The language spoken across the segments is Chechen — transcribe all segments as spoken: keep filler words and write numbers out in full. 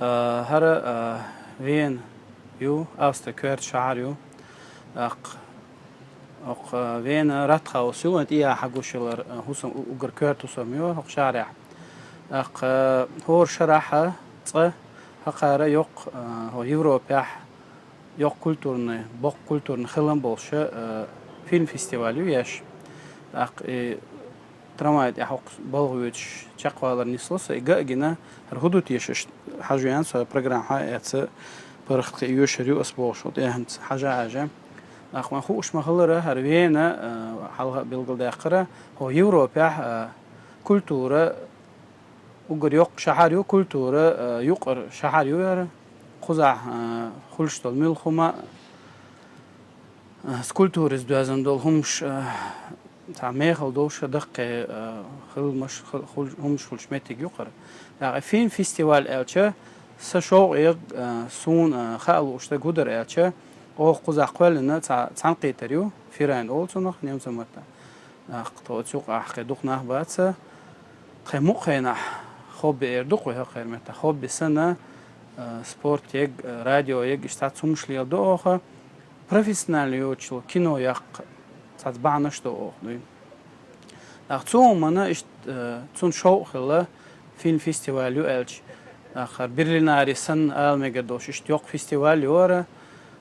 А, хӀара, а, Вена ю, Австри коьрта шахьар ю. ТӀаккха, окх, а, Вена Ратхаус ю, вайн тӀехьа хьагуш йолар, а, хӀусам, у-, уггар коьрта хӀусам ю хӀокху шахьарехь. ТӀаккха, а, хӀора шарахь цкъа хӀокхара йоккха, а, хӀо Европехь йоккха культурный, боккха культурный хилам болуш, а, фильм-фестиваль ю еш. ТӀаккха и трамвай тӀехь хӀокху балха воьдуш чекхвалар нисло сан, и ган а гина, хӀара хӀун ду теша аша хьажа веана, со программа хьа а эцна, паргӀат кхин йоьшур ю ас бохуш, хӀокху тӀехьамца хьажа а хьажа. ТӀаккха вайн хууш ма-хиллара, хӀара Вена, а, хьалха а билгалдаьккхира, хӀо Европехь, а, культура, уггар йоккха шахьар ю, культура, а, юкъара шахьар ю хӀара, кхузахь, а, хуьлуш долу муьлхха хӀума, а, с культурас доьзна долу хӀумаш, а, цхьа мехала долуш а даккхий, а, хиламаш, хи-, хуьлуш, хӀумаш хуьлуш меттиг ю хӀара. ТӀаккха фильм-фестиваль аьлча, сан шовкъе, а, суна, а, хаа лууш дерг хӀун дара аьлча, оха кхузахь кхоьллина цхьа, цхьаьнакхетар ю, Ферайн олу цунах немцойн маттахь. ТӀаккха тхо оцу юкъахь кхин дукха нах бац. Тхайн мукъа хенахь хобби эр ду-кх вай хӀокхеран меттахь. Хобби санна, а, спорт ерг, а, радио ерг, иштта цхьацца хӀумаш леладо оха. Профессионально йоцуш йолу кино яккха цхьацца бахьанаш до оха дуй. ТӀаккха цу хӀуманна иштта, а, цунна шовкъ хилла, фильм-фестиваль ю аьлча. ТӀаккха Берлинари санна ала мегар долуш, иштта йоккха фестиваль ю хӀара.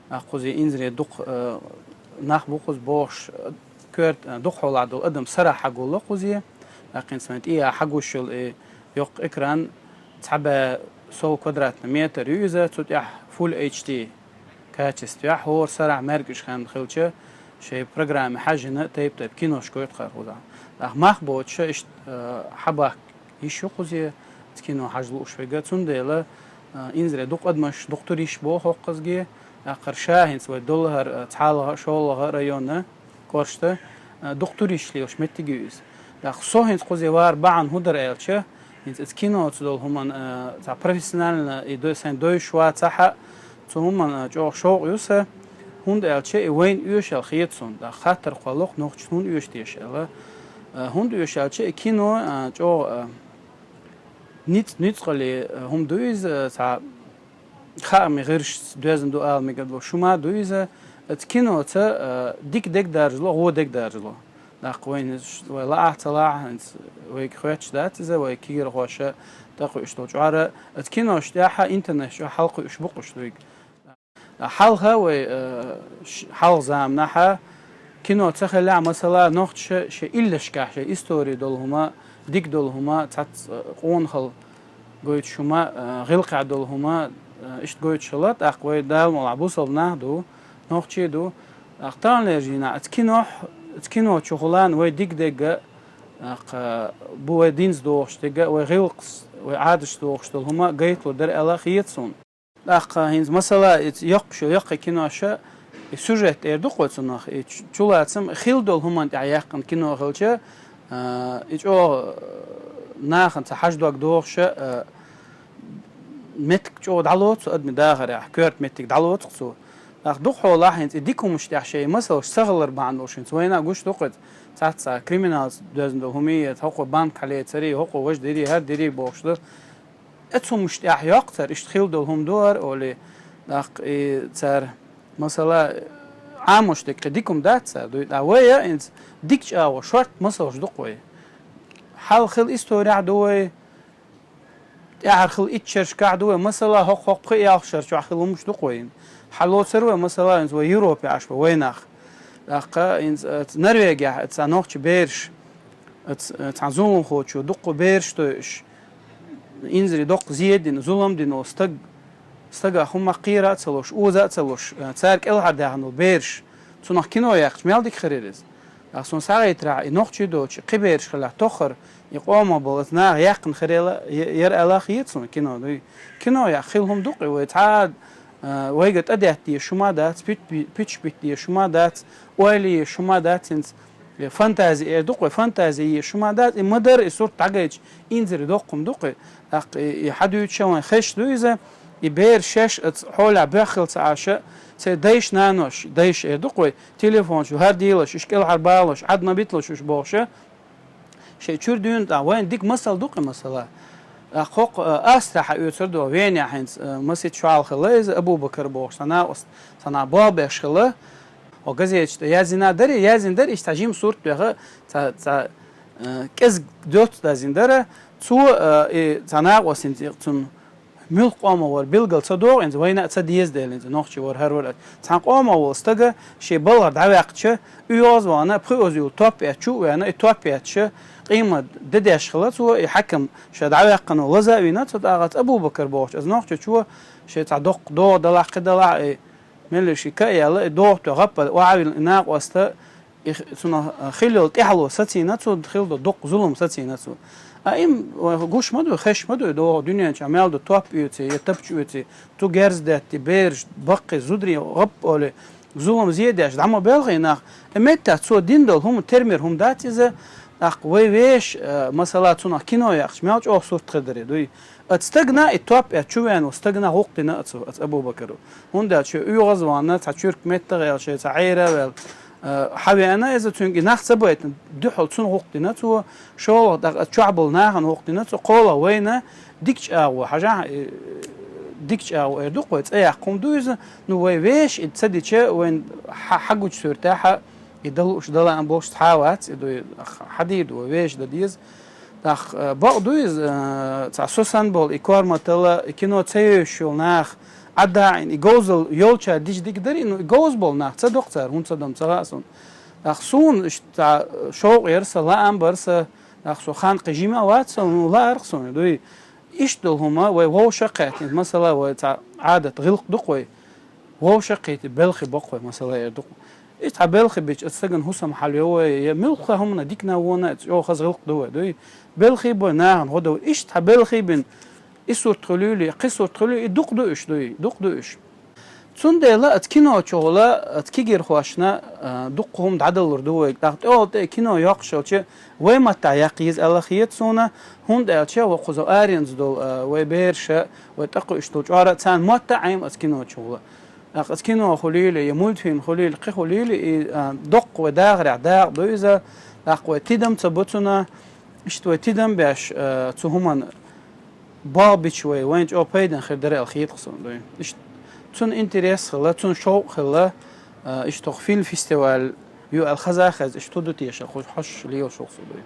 ТӀаккха кхузахь инзаре дукха, а, нах бу кхуза бохуш, а, коьрта, а, дукхахьолахь долу адам сарахь хьагулло кхузахь. ТӀаккха хӀинца вайн тӀехьа хьагуш йолу и йоккха экран цхьа бӀе сов квадратный метр ю иза, цу тӀехь Full H D качествехь, хӀора сарахь маьркӀаж хенна хилча, шайн программе хьаьжжина тайп-тайпа кинош гойту хӀара кхузахь. ТӀаккха мах боцуш, иштта, а, хьабахка йиш ю кхузахь, оцу кино хьажа лууш верг. Цундела, а, инзаре дукха адамаш, дукха туристаш боху хӀокхузахь. ТӀаккха хӀара ша хӀинца вай долу хӀара, а, цхьалха а, шолгӀа а районна, кӀоштан, а, дукха туристаш лелаш меттиг ю иза. ТӀаккха со хӀинца кхузахь вар бахьана хӀун дара аьлча, хӀинца оцу киноца долу хӀуманна, а, цхьа профессионально и дой-, сайн дойуш вацахь а, цу хӀуманна, а, чӀогӀа шовкъ ю сан, хӀунда аьлча и вайна оьшу аьлла хета суна. ТӀаккха хаттар кхоллало-кх нохчашна хӀунда оьшу теша аьлла. А, хӀунда оьшу аьлча и кино, а, чӀогӀа, а, ницкъ-, ницкъале, а, хӀума ду иза, а, цхьа хаамийн гӀирсашца доьзна ду ала мегар долуш хӀума ду иза. Оцу киноца, а, дика дерг даржало, вон дерг даржало. ТӀаккха вайна иза ш-, вай лаахь а ца лаахь а, хӀинца вайга хоьттуш дац иза, вай кегийрхоша тӀекхуьуш долу чкъор. Оцу киношна тӀехь а интернеташ чкъор хьалакхуьуш бу-кх уьш дуйга. Хьалха вай, а, ш-, хьалха заманахь а кино ца хиллехь, масала, нохчаша шайн иллешкахь шайн истори долу хӀума, дика долу хӀума, цхьацца, а, къонахалла гойтуш хӀума, а, гӀиллакхехь долу хӀума, а, иштта гойтуш хилла, тӀаккха вай Дала мукъалахь бусалба нах ду, нохчий ду. ТӀаккха таханлерчу дийнахь оцу кинохь, оцу кино чухула вай дика дерг а, тӀаккха бу вай динца догӀуш дерг а, вай гӀиллакхца, вай Ӏадатца догӀуш долу хӀума гайталур дара аьлла хета суна. ТӀаккха хӀинца, масала, и ц-, йоккхуш йолу йоккхий киноша, и сюжет эр ду-кх вай цунах, и чу-, чулацам хилла долу хӀуманна тӀехь яьккхина кино хилча, а, и чӀогӀа, а, нахана цхьа хьажа дог дохуша, а, меттиг чӀогӀа дӀалоцу адамийн дахарехь, коьрта меттиг дӀалоцу-кх цо. ТӀаккха дукхахьолахь хӀинца и дика хӀуманаш тӀехь шайн масалш ца хилар бахьана долуш хӀинца вайна а гуш ду-кх иза, цхьацца криминалца доьзна долу хӀума, я хӀокхо банк хьалецари, хӀокхо важа дири, хӀара дири бохуш ду. Оцу хӀуманаш тӀехь йоккху цара, иштта хилла долу хӀума ду хӀара олий, тӀаккха и цара, масала, Ӏамош дерг кхин дика хӀума дац цара дуй, тӀаккха вай а хӀинца дика чӀагӀо шортта масалш ду-кх вай. Хьалха хилла исторехь ду вай, тӀаьхьара хилла итт шерашкахь ду вай, масала, хӀокху-хӀокху пхи-ялх шер чохь хилла хӀуманаш ду-кх вайна. Хьалоцур вай, масала, хӀинца вай Европе Ӏаш бу вай нах. ТӀаккха хӀинца, э, Норвегехь, э, цхьа нохча бераш, э, ц-, э, цхьана зуламхочо дуккха бераш тойуш, инзаре доккха зе а дина, зулам а дина волу стаг, стагах хӀумма кхера а ца луш, оза а ца луш, э, цара кӀелхьардаьхна волу бераш, цунах кино яьккхича, мел дика хир яра иза. Ах, суна схьагӀийтарехь, и нохчий доцуш, кхин бераш хилахь, тоххара и къомах болу оцу наха яьккхина хир яла-, я-, яра аьлла хета суна кино дуй. Кино яхь хилла хӀума ду-кх и вай, цхьа а А, вайга тӀадетта езаш хӀума дац, пуьт-, пуьташ битта езаш хӀума дац, ойла е езаш хӀума дац, хӀинца, э, фантази эр ду-кх вай, фантази е езаш хӀума дац, и ма дарра, и сурт дӀагайташ, инзаре доккха хӀума ду-кх вай. ТӀаккха и, и хьадуьйцуш вайна хезаш ду иза, и бераш шоаш оцу хьолехь боьхна хилла ца Ӏаш, церан дайша-наноша, дайша эр ду-кх вай, телефонаш хӀара делаш, уьш кӀелхьарбалош, Ӏад ма биталаш уьш бохуш, шайн чуьра дуьйна тӀехь вайна дика масал ду-кх и, масала. А, кхоккха, а, Австрехь оьцур ду, Венехь хӀинца, а, масийтта шо хьалха хилла иза, Абу-Бакар бохуш, цхьа накъост, цхьа нах болх беш хилла. Хьо газеташ тӀе яздина дара, яздина дара, иштта цхьа жима сурт а беха, цхьа, цхьа, а, кӀезиг доцца даздина дара. Цо, а, и цхьа накъост хӀинца цунна муьлха къомах вар билгал ца догӀу, хӀинца вайна а ца деза дела, хӀинца нохчи вар, хӀара вар. Цхьана къомах волу стага шен балхара дӀаваьккхича, оьгӀазвахана, пхоьаза йолу топ эцча чу а веана, и топ эцча, къемат де деш хилла цо, и хьаькам ша дӀаваьккхина лаза а вина цо, тӀаккха оцу Абу-Бакар бохучу оцу нохчочо шен цхьа доккха догӀа далахь, кхин далахь, и меллаша и ка а яьлла, и догӀа тоьхна гӀап а охьавиллина, и накъоста, и х-, цунах, а, хилла йолу тӀаьхьало сацийна цо, хилла долу доккха зулам сацийна цо. А им, ой, гуш ма ду, хезаш ма ду, и догӀа дуьнен чохь мел ду топ оьций, я тапча оьций, цу герз детта, бераш, баккхий, зударий, гӀап а олий, зулам, зе а деш, дӀа ма белхий нах. И меттехь цо дина долу хӀума, тера мера хӀума дац иза, тӀаккха вай вешан, а, масала, цунах кино яьккхича, мел чӀогӀа сурт хир дара, дуй. Оцу стагана и топ эцча чу веана волу стагана гӀуллакх дина оцу, оцу Абу-Бакаро. ХӀунда аьлча шен оьгӀазвахана, цхьа чуьрк меттах а ваьлла, шен цхьа Ӏера а ваьлла, а, хьавеана иза, цуьнга и нах ца байтина, дуьхьал цунна гӀуллакх дина цо, шолгӀа тӀаккха оцу чохь болу нахана гӀуллакх дина цо, кхоалгӀа вайна дика чӀагӀо, хьажахь, э, дика чӀагӀо эр ду-кх вай, цӀе яккха хӀума ду иза, ну, вай вешан и ца дича, вайна хьа-, хьагучу суьртехь а, и дан лууш, дан лаам болуш цхьа а вац, и дуй, х-, хьадийр ду вай, вешан дан деза. ТӀаккха, э, бакъ ду иза, э, цхьа со санна болу, и корматалла, и кино ца евзаш йолу нах, Ӏадаийна, и говзалла йолчара дича дика дара, и, ну, и говза болу нах ца доккху цара, хӀунда ца до-м ца хаьа суна. ТӀаккха суна иштта цхьа шовкъ яра сан, лаам бара сан, тӀаккха со хан кхин жима а вац сан, ну, лаара-кх суна, дуй. Иштта долу хӀума вай вовшах а кхетийта, масала, вай цхьа Ӏадат, гӀиллакх ду-кх вай. Вовшах а кхетий, белхи бо-кх вай, масала, эр ду-кх. Иштта цхьа белхи бича, оцу стагана хӀусам хьалайо вай, я муьлхха хӀуманах диканах вонах, оцу чӀогӀа хаза гӀиллакх ду вай, дуй. Белхи бой, нахана гӀо до вай. Иштта цхьа белхи бина, и сурт хуьлийла, кхин сурт хуьлийла, и дукха ду уьш, дуй, дукха ду уьш. Цундела оцу кино чухула, оцу кегийрхошна, а, дуккха хӀума дӀадалур ду вайга. ТӀаккха тӀехула тӀе кино йоккхуш йолча, вай маттахь яккха еза аьлла хета суна, хӀунда аьлча вай кхуза аренца долу, а, вай бераша, вай тӀекхуьуш долу чкъора, царна мотт а Ӏема оцу кино чухула. ТӀаккха оцу кино хуьлийла, я мультфильм хуьлийла, кхин хуьлийла, и, а, доккха вай дахарехь дакъа ду иза, тӀаккха вай тидам ца бо цунах, иштта вай тидам беш, а, цу хӀуманна болх бича вай, вайна чӀогӀа пайдана хир дара аьлла хета-кх суна, дуй. Иштта цунна интерес хилла, цунна шовкъ хилла, а, иштта хӀокху фильм-фестиваль ю аьлла хаза а хезна, иштта хӀун ду теша, хӀу-, хьожуш лелаш ву-кх со, дуй.